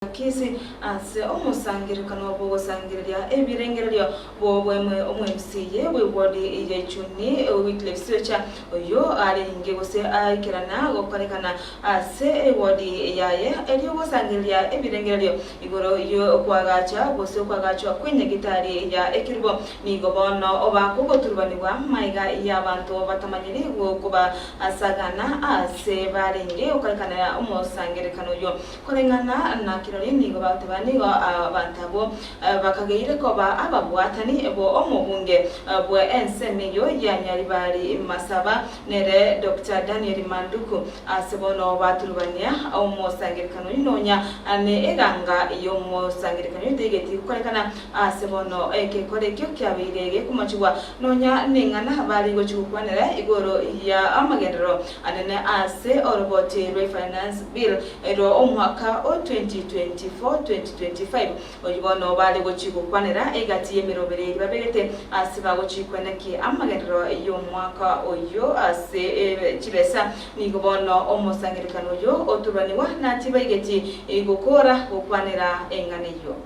Kisii ase omosangererekano bw'ogosangereria ebirengererio bw'oboemo omw'MCA bw'ewodi ya Ichuni Wycliffe Siocha oyio arenge gose aikerana gokorekana ase ewodi yaye erio gosangereria ebirengererio igoro y'okoagacha gose okoagachwa kw'enyagitari ya Ekerubo nigo bono bakogoturubanigwa maiga y'abanto batamanyiri gokobasagana ase barenge gokorekana omosangererekano oyio. Koreng'ana na kirori nigo bagoteba nigo abanto abwo bakageire koba ababwatani bo omobunge bwe ensemo eyio ya Nyaribari Masaba nere Doctor Daniel Manduku ase bono baturubania omosangerekano oyio nonya ne eganga yomosangerekano oyio teigeti gokorekana ase bono egekore ekio kiabeire gekomochigwa nonya neng'ana bare gochia gokwanera igoro ya amagenderero anene ase oroboti rwe Finance Bill Ero omwaka o 2024-2025, oyio bono bare gochia gokwanera egati y'emeroberi eria babegete ase bagochia kweneki amagenderero y'omwaka oyio ase chibesa. Nigo bono omosangererekano oyio oturaniwa na tibaigeti gokora gokwanera eng'ana eyio.